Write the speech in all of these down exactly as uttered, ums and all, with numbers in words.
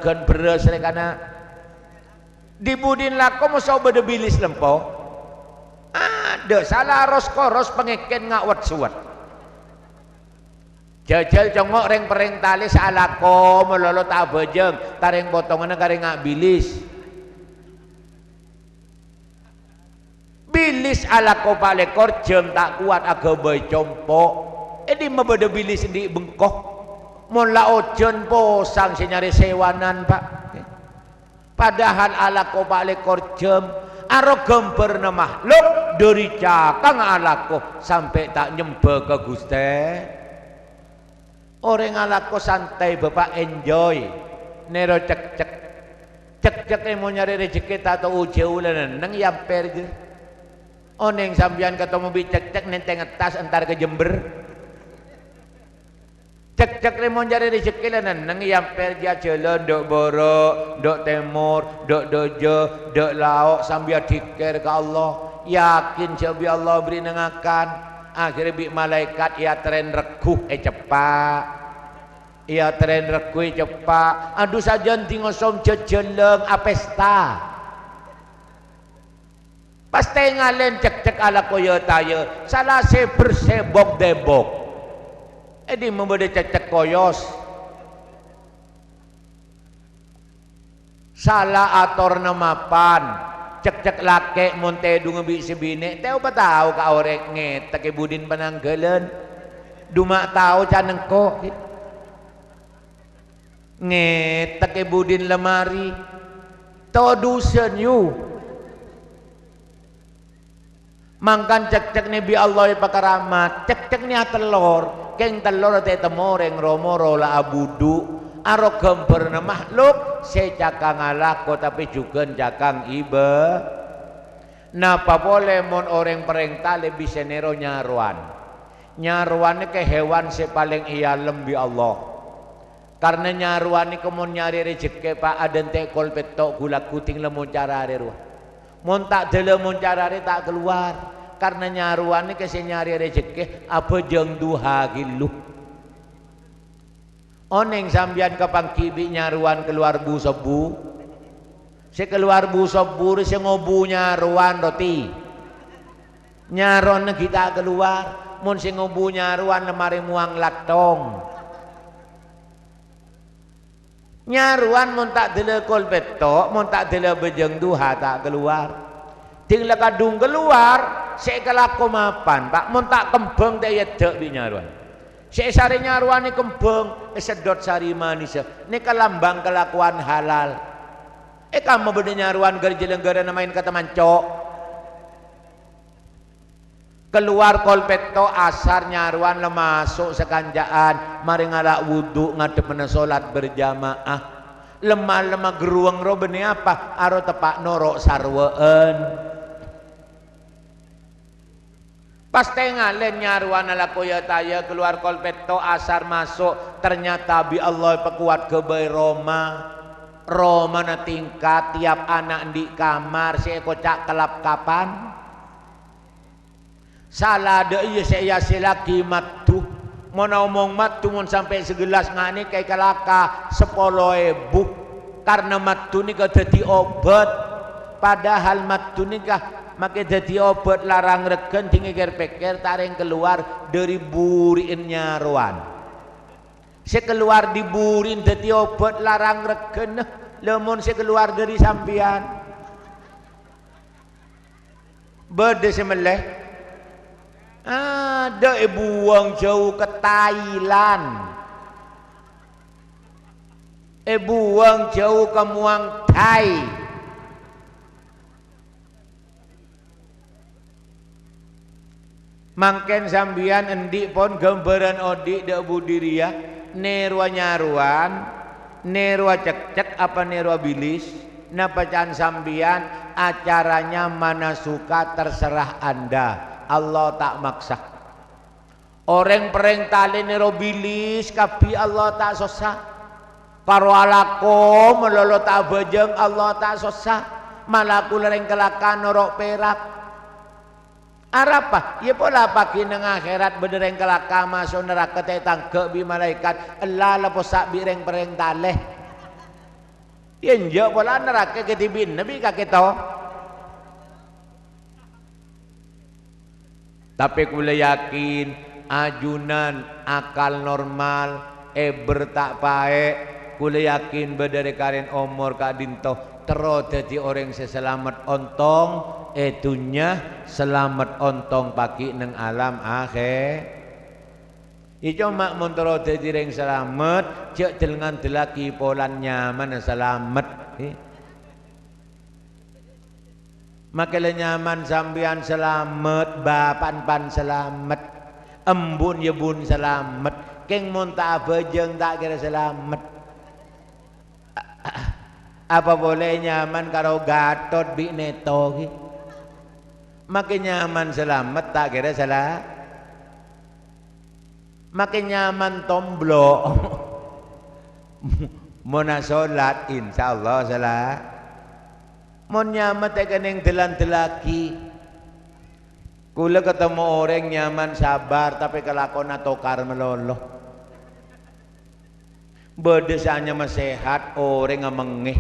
Ghân bherrâs rè kana'. Dhi-budhina lako moso bâdâ bilis lempo. Adâ' sala ros-koros pangèkèn nga' wet-suwet. Jhâjhâl congngo' rèng-parèng talè sè alako malolo ta' abhâjâng, tarèng potonganna karè nga' bilis. Bilis alako pa' lèkor jhâm ta' kowat aghâbây compo'. È dimma bâdâ bilis andi' bengko? Mon la ojhân posang sè nyarè sèwanan, Pa'. Padahal alako pa' lèkor jhâm, aro ghâmbhârânna mahluk dhâri cakang alako sampè' ta' nyembhâ ka Ghustè. Orèng alako santai, Bapa', enjoy. Nèro cekcek. Cekcek è mon nyarè rejhekkè ta' tao jhâu la nenneng è ampèr jâ. Onèng sampèyan katemmo bi' cekcek nèntèng attas entar ka Jember. Cekcek rè mon nyarè rejhekkè la nenneng è ampèr jâ jhâlân dâ' bârâ', dâ' tèmor, dâ' dâjâ, dâ' lao' sambi adhikkèr ka Allah. Yakin jâ' bi' Allah aberri'na ngakan. Akhèrra bi' malaèkat èaterrèn regghu èceppa'. Èaterrèn regghu èceppa'. Adhu sajân dhi ngosom jhâjhâlâng apèsta. Pas tèngalèn cekcek alako yâ-tayâ, sala sè bersèbok-dèbok. È dimma bâdâ cekcek koyos. Sala atorna mapan, cekcek lakè' mon tèdhungnga bi' sè binè', tèo patao ka orèng ngètèkè budina panangghâlân. Duma' tao can engko'. Ngètèkè budina lemari. Tao dhusan, yu. Mangkana cekcek nè bi' Allah èpakaramat, cekcek nè atellor, kèng tellor ta' ètemmo rèng ro-moro la abudhu, aro ghâmbhârânna mahluk sè cakang alako tapè jhughân cakang ibâ. Napa polè mon orèng parèng talè bisa nèro nyarowan? Nyarowan nèka hèwan sè palèng èalem bi' Allah. Karna nyarowan nèka mon nyarè rejhekkè, Pa', adântè' kol pètto' ghu-lagghu dhing la moncar arè rowa. Mon ta' dâlâ moncar arè ta' kalowar. Karna nyarowan nèka sè nyarè rejhekkè abhâjâng duha ghâllu. Onèng sampèyan kapangghi bi' nyarowan kalowar bu-sobbu? Sè kalowar bu-sobbu rè sè ngobu nyarowan, roti. Nyarowanna ghi' ta' kalowar. Mon sè ngobu nyarowan la marè mowang lathong. Nyarowan mon ta' dâlâ kol pètto', mon ta' dâlâ abhâjâng duha ta' kalowar. Dhing la kadhung kalowar, sè èkalako mapan, Pa', mon ta' kembhâng ta' èeddhâ' bi' nyarowan. Sè èsarè nyarowan nè kembhâng, èseddhot sarè manèssa, nèka lambâng kalakowan halal. È kamma bâdâ nyarowan ghâr-jhâlângghârâna maèn ka tamanco'. Kalowar kol pètto' asar nyarowan la maso' sakanca'an, marè ngala' wudhu ngadhebbhâna solat berjamaah. Lemma-lemma gherruwâng ro bânnè apa? Aro teppa' noro' sarwa'an. Pas tèngalèn nyarowan alako yâ-tayâ kalowar kol pètto' asar maso', ternyata bi' Allah èpakowat ghâbây roma. Romana tingkat, tiap ana' andi' kamar sè èkoca' kelap-kapan. Sala dâ' iyâ sè èasèllaghi maddhu. Mon aomong maddhu mon sampè' sagellas nga' nèka èkalaka sapolo èbu. Karna maddhu nèka dhâddhi obât. Padahal maddhu nèka makè dhâddhi obât larang regghân dhing èkèr-pèkkèr ta' rèng kalowar dâri buri'na nyarowan. Sè kalowar dhi buri'na dhâddhi obât larang regghânna, la mon sè kalowar dâri sampèyan. Bâdâ sè mellè? Adâ' èbuwâng jhâu ka Thailand. Èbuwâng jhâu ka Muang Thai. Mangkèn sampèyan andi' pon ghâmbhârân odi' dâ' budi rèya, nèrowa nyarowan, nèrowa cekcek apa nèrowa bilis? Napa ca'na sampèyan, acaranya mana suka terserah Anda. Allah ta' maksa. Orèng parèng talè nèro bilis kabbhi Allah ta' sossa. Karo alako malolo ta' abhâjâng Allah ta' sossa. Mala kaulâ rèng kalaka noro' pèrak. Arapa? Iyâ pola paghi neng akhèrat bâdâ rèng kalaka maso' naraka ta' ètangghâ' bi' malaèkat. Ella la possa' bi' rèng parèng talè. Iyâ, enjâ' polana rakè kadhibi'na bi' kakè to. Tapè kaulâ yakin, ajunan akal normal, èbher ta' paè', kaulâ yakin bâdâ rè-karèn omor ka'dinto terro dhâddhi orèng sè salamet ontong è dhunnya, salamet ontong pagghi' neng alam akhè-, Iyâ, coma mon terro dhâddhi rèng salamet, jhâ' dhel-ngandellaghi polana nyamana salamet. He. Makè la nyamana sampèyan salamet, bapa'na pan salamet, embun yâ bun salamet, kèng mon ta' abhâjâng ta' kèra salamet. Apa polè nyamana karo Gatot bi' Neto ghi? Makè nyamana salamet ta' kèra sala-, makè nyamana tomblo. Mon asolat, insyaallah sala-, mon nyamana tèkennèng dhel-ngandellaghi. Kaulâ katemmo orèng nyamana sabar, tapè kalakowanna tokar malolo. Bâdâ sè anyama sehat, orèngnga mengngè.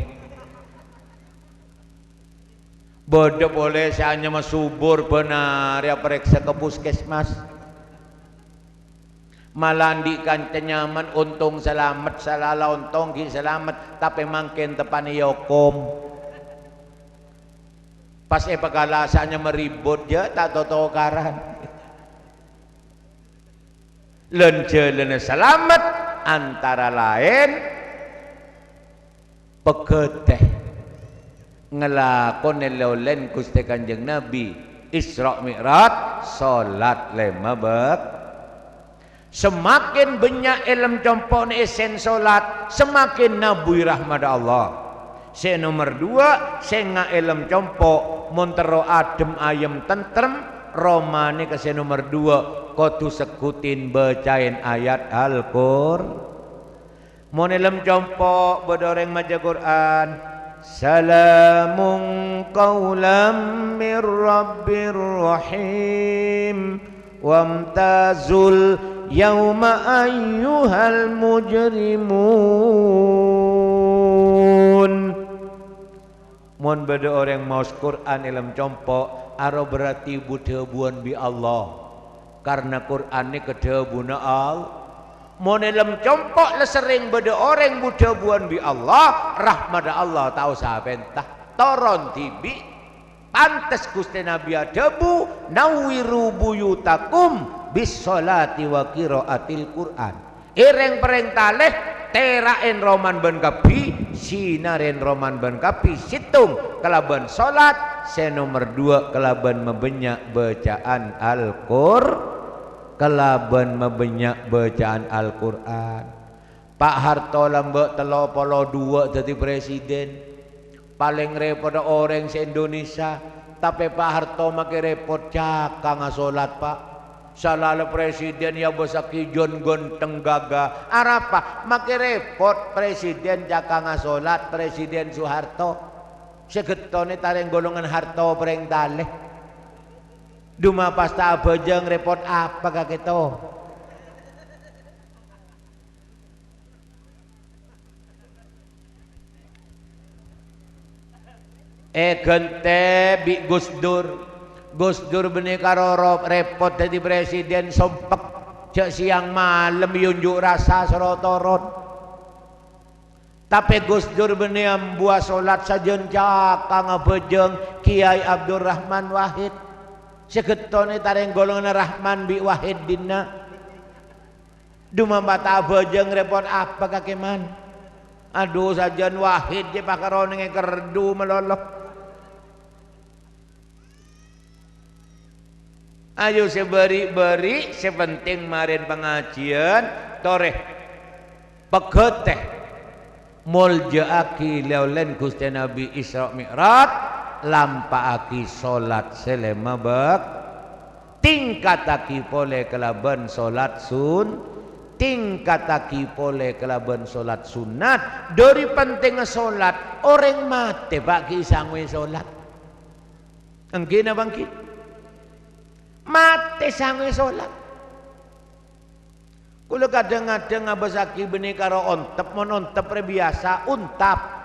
Bâdâ polè sè anyama subur, bân arè aparèksa ka puskesmas. Mala andi' kanca nyamana ontong salamet, sala la ontong ghi' salamet, tapè mangkèn teppa'na èokom. Pas èpakala sè anyama ribut, jhâ' ta' totokaran. Lan jhâlânna salamet antara laèn pagâtè ngalakonè lè-olèn Ghustè Kanjeng Nabi, Isra Mi'raj, solat lèma bâk-, Semakin bânnya' è lem compo'na èssèna solat, semakin nabuy rahmadda Allah. Sè nomer duwâ', sènga' è lem compo', mon terro adhem ayem tentrem, romana ka sè nomer duwâ', kodhu segghudhi bâcaè ayat Al-Qur-, Mon è lem compo' bâdâ orèng maca Qur'an, "Salamun qaulam mir rabbir rahim. Wamtazul yauma ayyuhal mujrimun." Mon bâdâ orèng maos Qur'an è lem compo', aro berarti bu-dhâbuwân bi' Allah. Karna Qur'an nèka dhâbuna Al-, Mon è lem compo' la serrèng bâdâ orèng bu-dhâbuwân bi' Allah, rahmadda Allah ta' osa pènta. Toron dhibi'. Pantes Ghustè Nabbhi adhâbu, "Nawwiru buyutakum bis sholati wa qiraatil Qur'an." È rèng-parèng talè, tèra'è romana bân kabbhi, sinarè romana bân kabbhi, sèttong kalabân solat, sè nomer duwâ' kalabân mabânnya' bâca'an Al-Qur-, kalabân mabânnya' bâca'an Al-Qur'an. Pa' Harto lambâ' tello polo duwâ' dhâddhi presiden. Palèng rèpodda orèng sè Indonesia, tapè Pa' Harto makè rèpot cakanga solat, Pa'. Sala la presiden èabâssaghi jhân ghântheng ghâgâ. Arapa? Makè rèpot presiden cakanga solat, Presiden Soeharto. Sè ghettonè tarèng golongan Harto parèng talè. Dumma pas ta' abhâjâng rèpot apa kakè to? Èghântè bi' Gus Dur. Gus Dur bânnè karo ro-, rèpot dhâddhi presiden sompek. Jhâ' sèyang malem èyonjhu' rassa soro toron. Tapè Gus Dur bânnè ambuwâ solat sajân cakanga abhâjâng Kèyaè Abdurrahman Wahid. Sè ghettonè tarèng golonganna Rahman bi' Wahid dinna'. Dumma pas ta' abhâjâng rèpot apa kakè man? Adhu, sajân Wahid jiyâ pakaronèngè kerdu malolo. Ayo sè bâri'-bâri', sè penting marèn pangajiyân, torè. Pagâtè. Molja'aghi lè-ollèn Ghustè Nabbhi Isra Mi'raj, lampa'aghi solat sè lèma bâk-, tingkattaghi polè kalabân solat sun-, tingkattaghi polè kalabân solat sunnat. Dhâri pentingnga solat, orèng matè, Pa', ghi' sangowè solat. Èngghi napa èngghi? Matè sangowè solat. Kaulâ kadhâng-kadhâng ngabâssaghi bânnè karo ontep, mon ontep rè biyasa, ontap.